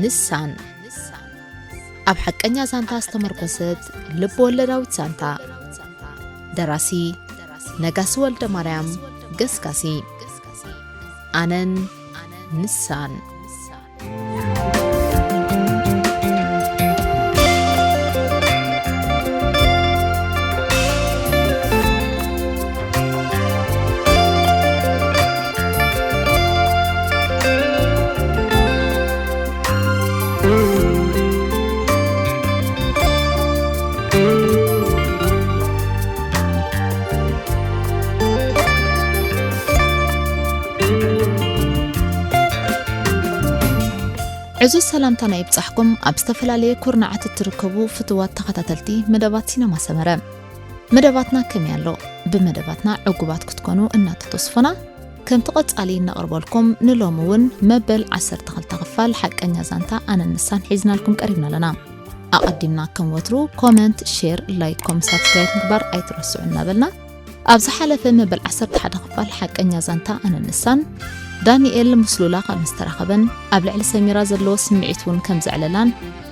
ንሳን ኣብ ሓቀኛ ዛንታ ዝተመርኮሰት ልብ ወለዳዊት ዛንታ። ደራሲ ነጋሲ ወልደ ማርያም ገስጋሲ። ኣነን ንሳን። ዕዙዝ ሰላምታና ይብጻሕኩም፣ ኣብ ዝተፈላለየ ኩርናዓት እትርከቡ ፍቱዋት ተኸታተልቲ መደባት ሲነማ ሰመረ። መደባትና ከመይ ኣሎ? ብመደባትና ዕጉባት ክትኮኑ እናተተስፎና፣ ከምቲ ቀጻሊ እነቕርበልኩም፣ ንሎሚ እውን መበል ዓሰርተ ክልተ ክፋል ሓቀኛ ዛንታ ኣነን ንሳን ሒዝናልኩም ቀሪብና ኣለና። ኣቐዲምና ከም ወትሩ ኮመንት፣ ሼር፣ ላይክ፣ ኮም፣ ሳብስክራይብ ምግባር ኣይትረስዑ እናበልና፣ ኣብ ዝሓለፈ መበል ዓሰርተ ሓደ ክፋል ሓቀኛ ዛንታ ኣነን ንሳን፣ ዳንኤል ምስ ሉላ ከም ዝተራኸበን ኣብ ልዕሊ ሰሚራ ዘለዎ ስምዒት እውን ከም ዘዕለላን፣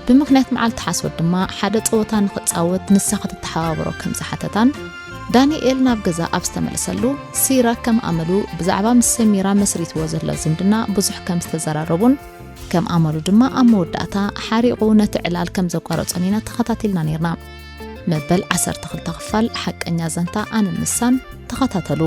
ብምኽንያት መዓልቲ ሓሶት ድማ ሓደ ጸወታ ንኽጻወት ንሳ ክትተሓባበሮ ከም ዝሓተታን፣ ዳንኤል ናብ ገዛ ኣብ ዝተመለሰሉ፣ ሲራክ ከም ኣመሉ ብዛዕባ ምስ ሰሚራ መስሪትዎ ዘሎ ዝምድና ብዙሕ ከም ዝተዘራረቡን፣ ከም ኣመሉ ድማ ኣብ መወዳእታ ሓሪቑ ነቲ ዕላል ከም ዘቋረጾን ኢና ተኸታቲልና ነይርና። መበል ዓሰርተ ክልተ ክፋል ሓቀኛ ዛንታ ኣነን ንሳን ተኸታተሉ።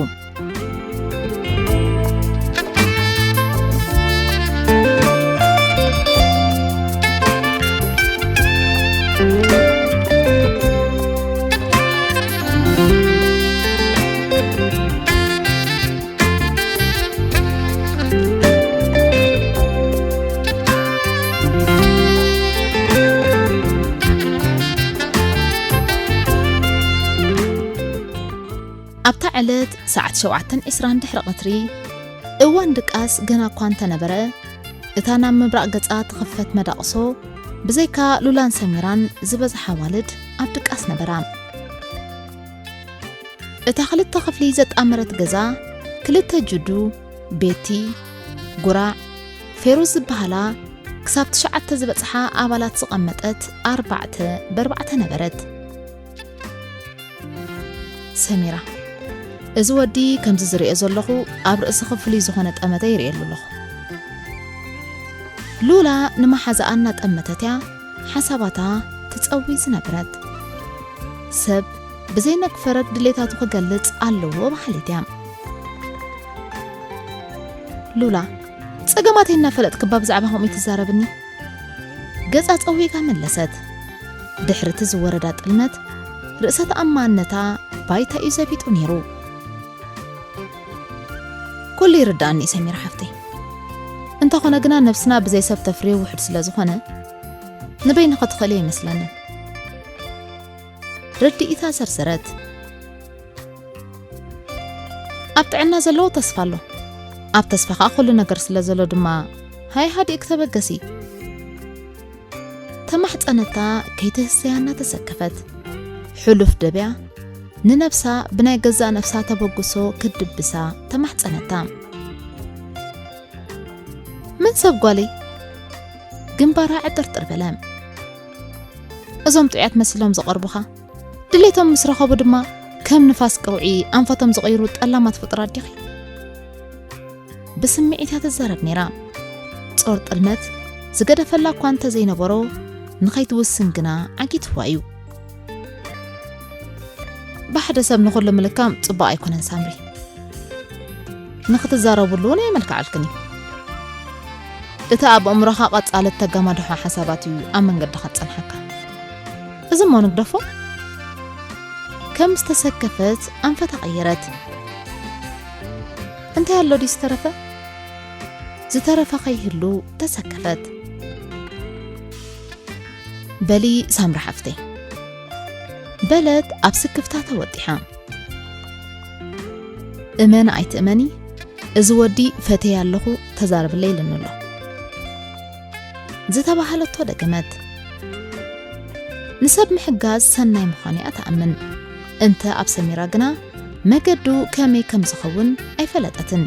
ኣብታ ዕለት ሰዓት ሸውዓተን ዕስራን ድሕሪ ቀትሪ፣ እዋን ድቃስ ገና እኳ እንተነበረ፣ እታ ናብ ምብራቕ ገጻ ትኽፈት መዳቕሶ፣ ብዘይካ ሉላን ሰሚራን ዝበዝሓ ኣዋልድ ኣብ ድቃስ ነበራ። እታ ክልተ ክፍሊ ዘጣመረት ገዛ፣ ክልተ ጅዱ፣ ቤቲ፣ ጉራዕ፣ ፌሩዝ ዝበሃላ፣ ክሳብ ትሽዓተ ዝበጽሓ ኣባላት ዝቐመጠት ኣርባዕተ ብኣርባዕተ ነበረት። ሰሚራ፣ እዚ ወዲ ከምዚ ዝርእዮ ዘለኹ ኣብ ርእሲ ክፍሊ ዝኾነ ጠመተ ይርእየሉ ኣለኹ። ሉላ ንመሓዛኣ እናጠመተት እያ ሓሳባታ ትጸዊ ዝነበረት። ሰብ ብዘይ ነግፈረግ ድሌታቱ ክገልጽ ኣለዎ በሃሊት እያ። ሉላ፣ ጸገማተይ እናፈለጥክባ ብዛዕባ ከምኡ ትዛረብኒ? ገጻ ጸዊጋ መለሰት። ድሕሪ እቲ ዝወረዳ ጥልመት፣ ርእሰ ተኣማንነታ ባይታ እዩ ዘቢጡ ነይሩ። ኩሉ ይርድኣኒ እዩ ሰሚራ ሓፍተይ። እንተኾነ ግና ነብስና ብዘይ ሰብ ተፍርዮ ውሑድ ስለ ዝኾነ፣ ንበይንኺ ትኽእልዮ ኣይመስለንን። ረድኢታ ዘርዘረት። ኣብ ጥዕና ዘለዎ ተስፋ ኣሎ። ኣብ ተስፋ ኸኣ ኩሉ ነገር ስለ ዘሎ ድማ፣ ሃይ ሃዲእኪ ተበገሲ። ተማሕጸነታ ከይትህሰያ እናተሰከፈት። ሕሉፍ ደብያ ንነብሳ ብናይ ገዛእ ነብሳ ተበግሶ ክትድብሳ ተማሕጸነታ። መን ሰብ ጓለይ? ግንባራ ዕጥርጥር በለ። እዞም ጥዑያት መሲሎም ዝቐርቡኻ፣ ድሌቶም ምስ ረኸቡ ድማ ከም ንፋስ ቀውዒ ኣንፈቶም ዝቐይሩ ጠላማት ፍጡራት ዲኺ? ብስምዒት እያ ትዛረብ ነይራ። ጾር ጥልመት ዝገደፈላ እኳ እንተዘይነበሮ፣ ንኸይትውስን ግና ዓጊትዋ እዩ። ብሓደ ሰብ ንኹሉ ምልካም ጽቡቕ ኣይኮነን ሳምሪ። ንኽትዛረብሉ እውን የመልክዓልክን እዩ። እቲ ኣብ ኣእምሮኻ ቀጻሊ እተጋማድሖ ሓሳባት እዩ ኣብ መንገድኻ ዝጸንሓካ። እዚ እሞ ንግደፎ። ከም ዝተሰከፈት ኣንፈታ ቀየረት። እንታይ ኣሎ ድዩ ዝተረፈ? ዝተረፈ ከይህሉ ተሰከፈት። በሊ ሳምሪ ሓፍተይ፣ በለት ኣብ ስክፍታ ተወጢሓ። እመን ኣይትእመኒ፣ እዚ ወዲ ፈትየ ኣለኹ ተዛረብለይ ኢሉኒ ኣሎ። ዝተባህለቶ ደገመት። ንሰብ ምሕጋዝ ሰናይ ምዃኑ እያ ትኣምን። እንተ ኣብ ሰሚራ ግና መገዱ ከመይ ከም ዝኸውን ኣይፈለጠትን።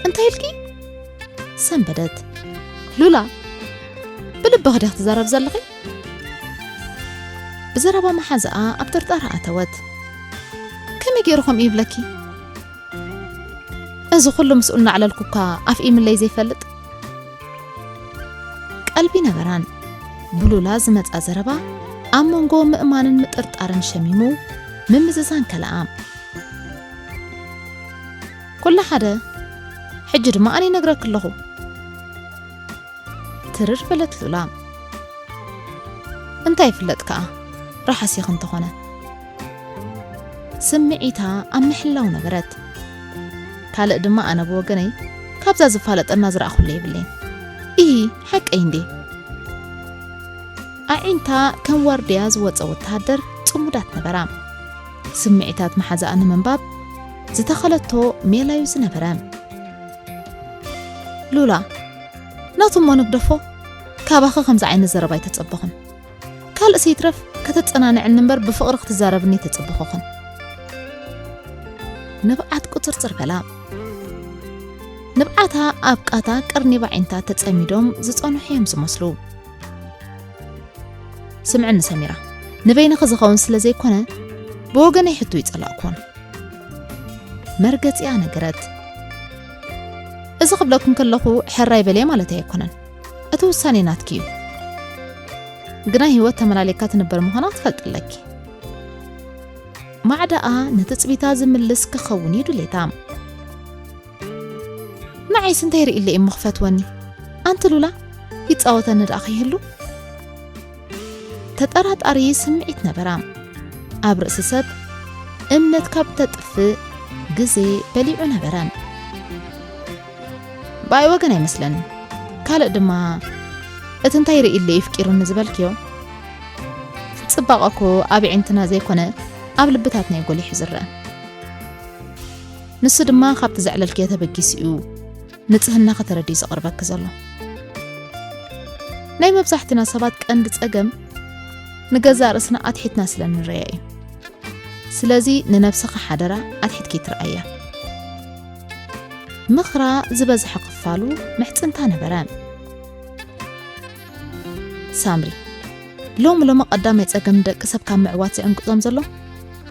እንታይ ኢልኪ? ሰንበደት። ሉላ፣ ልብኺ ዲኺ ትዛረብ ዘለኺ? ብዘረባ መሓዛኣ ኣብ ጥርጣረ ኣተወት። ከመይ ገይሩ ከምኡ ይብለኪ? እዚ ኩሉ ምስኡ እናዕለልኩ እኳ ኣፍኢምለይ ዘይፈልጥ? ቀልቢ ነበራን። ብሉላ ዝመጻ ዘረባ ኣብ መንጎ ምእማንን ምጥርጣርን ሸሚሙ ምምዝዛን ከለኣ። ኩሉ ሓደ፣ ሕጂ ድማ ኣነ ይነግረኪ ኣለኹ። ትርር በለት ሉላ። እንታይ ይፍለጥ ከኣ፣ ራሓሲኺ እንተኾነ። ስምዒታ ኣብ ምሕላው ነበረት። ካልእ ድማ ኣነ ብወገነይ፣ ካብዛ ዝፋለጠና ዝረኣኹሉ የብለይን። ኢሂ፣ ሓቀይ እንዴ? ኣዒንታ ከም ዋርድያ ዝወጸ ወተሃደር ጽሙዳት ነበራ። ስምዒታት መሓዛኣ ንምንባብ ዝተኸለቶ ሜላዩ ዝነበረ። ሉላ፣ ናቱ እሞ ንግደፎ፣ ካባኺ ከምዚ ዓይነት ዘረባ ኣይተጸበኹን። ካልእ ሰይትረፍ ከተጸናንዕኒ እምበር ብፍቕሪ ክትዛረብኒ ኣይተጸበኹኽን። ንብዓት ቁጽርጽር በላ። ንብዓታ ኣብ ቃታ ቀርኒባ ኣዒንታ ተጸሚዶም ዝጸንሑ እዮም ዝመስሉ። ስምዕኒ ሰሚራ፣ ንበይንኺ ዝኸውን ስለ ዘይኮነ ብወገነይ ሕቶ ይጸላእኩን። መርገጺኣ ነገረት። እዚ ክብለኩም ከለኹ ሕራይ በልየ ማለተይ ኣይኮነን። እቲ ውሳኔ ናትኪ እዩ። ግና ህይወት ተመላሊካ ትንበር ምዃና ክትፈልጢ ኣለኪ። ማዕዳኣ ንትጽቢታ ዝምልስ ክኸውን እዩ ድሌታ። ንዓይስ እንታይ ርእይለ እዩ እሞ ክፈትወኒ? ኣንቲ ሉላ፣ ይጻወተኒ ደኣ ከይህሉ? ተጠራጣሪ ስምዒት ነበራ። ኣብ ርእሲ ሰብ እምነት ካብ ተጥፍእ ግዜ በሊዑ ነበረ። ብኣይ ወገን ኣይመስለንን። ካልእ ድማ፣ እቲ እንታይ ርእይለ እዩ ፍቂሩኒ ዝበልክዮ? ጽባቐ እኮ ኣብ ኣዒንትና ዘይኮነ ኣብ ልብታትና እዩ ጎሊሑ ዝረአ። ንሱ ድማ ካብቲ ዘዕለልክዮ ተበጊሱ እዩ ንጽህናኺ ተረዲኡ ዝቐርበኪ ዘሎ። ናይ መብዛሕትና ሰባት ቀንዲ ጸገም ንገዛእ ርእስና ኣትሒትና ስለ ንርእያ እዩ። ስለዚ ንነብስኻ ሓደራ ኣትሒትኪ ትርኣያ። ምኽራ ዝበዝሐ ክፋሉ ምሕጽንታ ነበረ። ሳምሪ፣ ሎሚ ሎሚ ቀዳማይ ጸገም ንደቂ ሰብ ካብ ምዕዋት ዝዕንቅጾም ዘሎ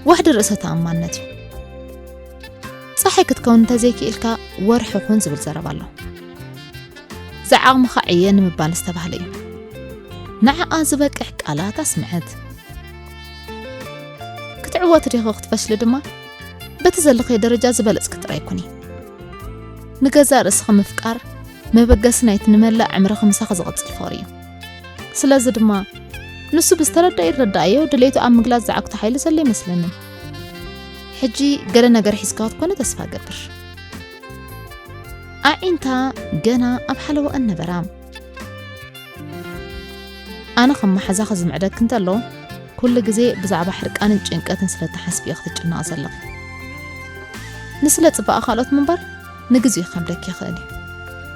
ዋሕዲ ርእሰ ተኣማንነት እዩ። ጸሓይ ክትከውን እንተዘይክኢልካ ወርሒ ኩን ዝብል ዘረባ ኣሎ። ዝዓቕምኻ ዕየ ንምባል ዝተባህለ እዩ። ንዓኣ ዝበቅሕ ቃላት ኣስምዐት። ክትዕወቲ ዲኺ ክትፈሽሊ ድማ በቲ ዘለኽዮ ደረጃ ዝበለጽኪ ጥራይ ኩኒ። ንገዛእ ርእስኺ ምፍቃር መበገሲ ናይቲ ንመላእ ዕምርኺ ምሳኺ ዝቕጽል ፍቕሪ እዩ። ስለዚ ድማ ንሱ ብዝተረድኦ ይረድኣዮ ድሌቱ ኣብ ምግላጽ ዝዓግቶ ሓይሊ ዘሎ ኣይመስለንን። ሕጂ ገለ ነገር ሒዝካ ክትኮኒ ተስፋ እገብር። ኣዒንታ ገና ኣብ ሓለወአን ነበራ። ኣነ ከም መሓዛኺ ዝምዕደኪ እንተሎ፣ ኩሉ ግዜ ብዛዕባ ሕርቃንን ጭንቀትን ስለ እትሓስቢ ኢኺ ክትጭነቒ ዘለኺ። ንስለ ጽባቐ ካልኦት ምንባር ንግዜኡ ክኸብደኪ ይኽእል እዩ።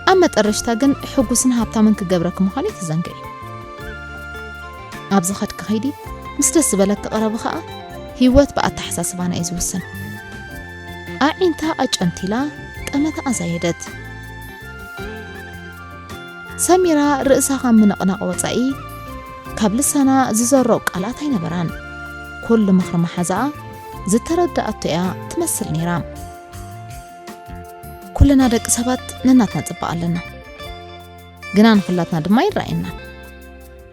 ኣብ መጠረሽታ ግን ሕጉስን ሃብታምን ክገብረኪ ምዃኑ ኣይትዘንግዒ። ኣብ ዝኸድኪ ከይዲ ምስ ደስ ዝበለኪ ቅረቢ ኸኣ፣ ህይወት ብኣተሓሳስባና እዩ ዝውሰን። ኣዒንታ ኣጨንቲላ ጠመታ ኣዛየደት። ሰሚራ ርእሳ ካብ ምንቕናቕ ወጻኢ ካብ ልሳና ዝዘረኡ ቃላት ኣይነበራን። ኩሉ ምኽሪ መሓዛኣ ዝተረድኣቶ እያ ትመስል ነይራ። ኩልና ደቂ ሰባት ነናትና ጽባቐ ኣለና፣ ግና ንኹላትና ድማ ይረኣየና።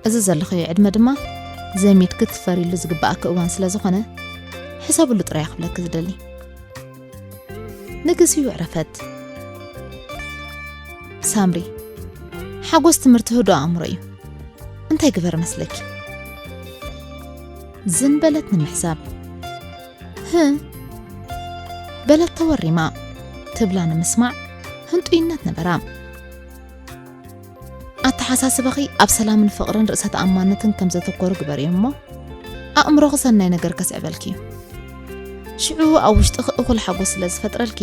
እዚ ዘለኽዮ ዕድመ ድማ ዘሚድኪ ክትፈርይሉ ዝግብኣኪ እዋን ስለ ዝኾነ፣ ሕሰብሉ ጥራይ ክብለኪ ዝደሊ። ንግዚኡ ኣዕረፈት። ሳምሪ፣ ሓጎስ ትምህርቲ ህዱእ ኣእምሮ እዩ። እንታይ ግበር መስለኪ? ዝን በለት ንምሕሳብ። "ህእ?" በለት ተወሪማ። ትብላ ንምስማዕ ህንጡይነት ነበራ። ኣተሓሳስባኺ ኣብ ሰላምን ፍቕርን ርእሰ ተኣማንነትን ከም ዘተኮሩ ግበርዮ እሞ፣ ኣእምሮኺ ሰናይ ነገር ከስዕበልኪ እዩ። ሽዑ ኣብ ውሽጥኺ እኹል ሓጎስ ስለ ዝፈጥረልኪ፣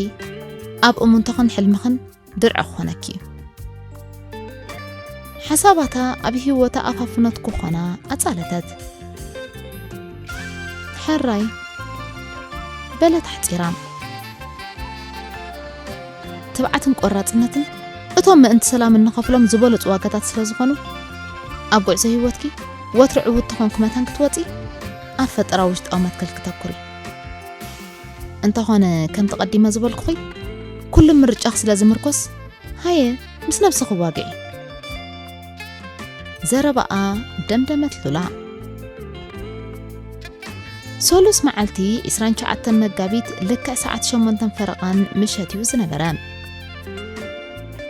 ኣብ እሙንታኽን ሕልምኽን ድርዒ ክኾነኪ እዩ። ሓሳባታ ኣብ ህይወታ ኣፋፍኖት ክኾና ኣጻለተት። ሕራይ በለት ሓጺራ። ትብዓትን ቆራጽነትን እቶም ምእንቲ ሰላም እንኸፍሎም ዝበለጹ ዋጋታት ስለ ዝኾኑ፣ ኣብ ጉዕዞ ህይወትኪ ወትሩ ዕውት ተኾንኪ መታን ክትወጺ፣ ኣብ ፈጠራ ውሽጣዊ መትከል ክተኩሪ። እንተኾነ፣ ከምቲ ቀዲመ ዝበልኩኺ፣ ኩሉ ምርጫኺ ስለ ዝምርኮስ፣ ሃየ፣ ምስ ነብስኺ ዋግዒ። ዘረባኣ ደምደመት ሉላ። ሰሉስ መዓልቲ ዕስራን ትሽዓተን መጋቢት ልክዕ ሰዓት ሸሞንተን ፈረቓን ምሸት እዩ ዝነበረ።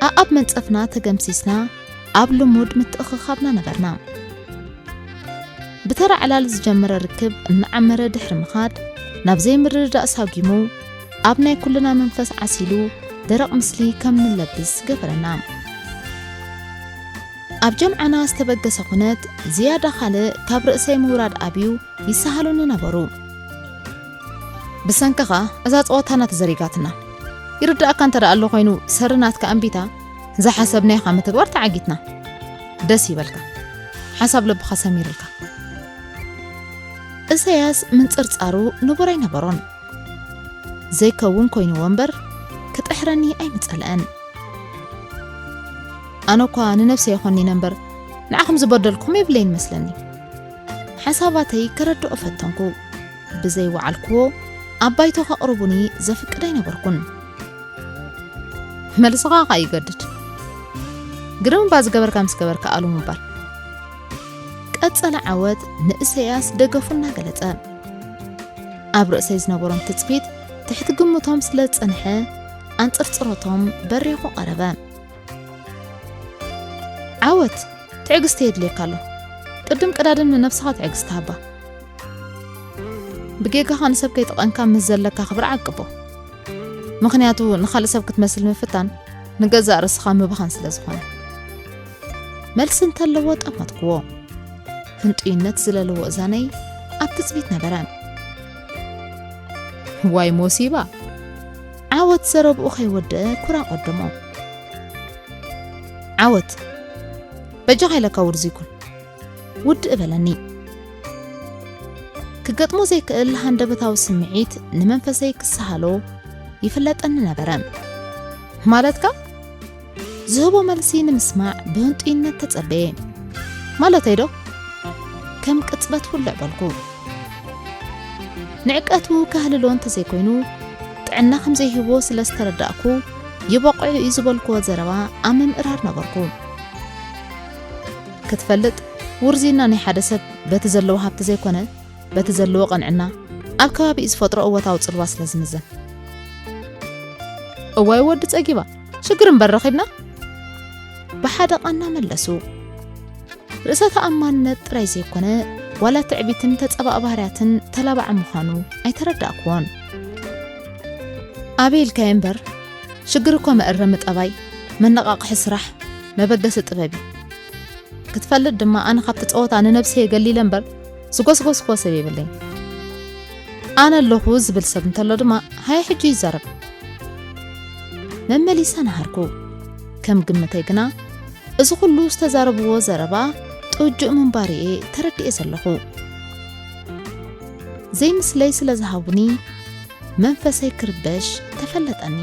ኣኣብ መንጸፍና ተገምሲስና ኣብ ልሙድ ምትእኽኻብና ነበርና። ብተራ ዕላል ዝጀመረ ርክብ እናዓመረ ድሕሪ ምኻድ፣ ናብ ዘይምርድዳእ ሳጒሙ፣ ኣብ ናይ ኩልና መንፈስ ዓሲሉ ደረቕ ምስሊ ከም ንለብስ ገበረና። ኣብ ጀምዓና ዝተበገሰ ኩነት ዝያዳ ካልእ ካብ ርእሰይ ምውራድ ኣብዩ ይሰሃሉኒ ነበሩ። ብሰንክኻ እዛ ጸወታና ተዘሪጋትና። ይርድኣካ እንተ ደኣ ኣሎ ኮይኑ፣ ሰሪ ናትካ ኣንቢታ፣ ዝሓሰብናዮ ካብ ምትግባር ተዓጊትና። ደስ ይበልካ። ሓሳብ ልብኻ ሰሚርልካ። እሰያስ ምንጽርጻሩ ንቡር ኣይነበሮን። ዘይከውን ኮይንዎ እምበር፣ ክጥሕረኒ ኣይምጸልአን። ኣነ እኳ ንነብሰይ ይኾኒነ እምበር፣ ንዓኹም ዝበደልኩም የብለይን መስለኒ። ሓሳባተይ ከረድኦ ፈተንኩ። ብዘይወዓልክዎ፣ ኣብ ባይቶ ከቕርቡኒ ዘፍቅድ ኣይነበርኩን። መልስኻ ኸኣ ይገድድ። ግርም እባ ዝገበርካ ምስ ገበርካ ኣሉ ምባል። ቀጸለ ዓወት ንእሰያስ ደገፉ እናገለጸ። ኣብ ርእሰይ ዝነበሮም ትጽቢት ትሕቲ ግምቶም ስለ ዝጸንሐ፣ ኣንጽርጽሮቶም በሪኹ ቀረበ። ዓወት፣ ትዕግስቲ የድልየካ ኣሎ። ቅድም ቀዳድም ንነብስኻ ትዕግስቲ ሃባ። ብጌጋኻ ንሰብ ከይጠቐንካ ምስ ዘለካ ክብሪ ዓቅቦ። ምኽንያቱ ንኻልእ ሰብ ክትመስል ምፍታን ንገዛእ ርእስኻ ምብኻን ስለ ዝኾነ። መልሲ እንተለዎ ጠመትክዎ። ህንጡይነት ዝለለዎ እዛነይ ኣብ ትጽቢት ነበረ። ዋይ ሞሲባ! ዓወት ዘረብኡ ከይወደአ ኩራ ቀደሞ። ዓወት! በጃኻ ኢለካ ውርዙይ ኩን። ውድእ በለኒ። ክገጥሞ ዘይክእል ሃንደበታዊ ስምዒት ንመንፈሰይ ክሰሃሎ ይፍለጠኒ ነበረ። ማለትካ? ዝህቦ መልሲ ንምስማዕ ብህንጡይነት ተጸበየ። ማለተይ ዶ? ከም ቅጽበት ውልዕ በልኩ። ንዕቀቱ ከህልሎ እንተዘይኮይኑ፣ ጥዕና ከም ዘይህቦ ስለ ዝተረዳእኩ፣ ይበቕዑ እዩ ዝበልክዎ ዘረባ ኣብ ምምእራር ነበርኩ። ክትፈልጥ፣ ውርዝይና ናይ ሓደ ሰብ በቲ ዘለዎ ሃብቲ ዘይኮነ፣ በቲ ዘለዎ ቅንዕና፣ ኣብ ከባቢኡ ዝፈጥሮ እወታዊ ጽልዋ ስለ ዝምዘን። እዋይ ወዲ ጸጊባ፣ ሽግር እምበር ረኺብና? ብሓደ ቃና መለሱ። ርእሰ ተኣማንነት ጥራይ ዘይኮነ፣ ዋላ ትዕቢትን ተጸባእ ባህርያትን ተላባዒ ምዃኑ ኣይተረዳእክዎን። ኣበይ ኢልካዮ እምበር፣ ሽግር እኮ መእረሚ ጠባይ፣ መነቓቕሒ ስራሕ፣ መበገሲ ጥበብ እዩ። ክትፈልጥ ድማ፣ ኣነ ካብቲ ጸወታ ንነብሰይ ገሊለ እምበር ዝጎስጎስክዎ ሰብ የብለይን። ኣነ ኣለኹ ዝብል ሰብ እንተሎ ድማ፣ ሃየ ሕጂ ይዛረብ። መመሊሰ ነሃርኩ። ከም ግምተይ ግና፣ እዚ ኩሉ ዝተዛረብዎ ዘረባ ጥውጁእ ምንባሩ እየ ተረዲኤ ዘለኹ። ዘይምስለይ ስለ ዝሃቡኒ፣ መንፈሰይ ክርበሽ ተፈለጠኒ።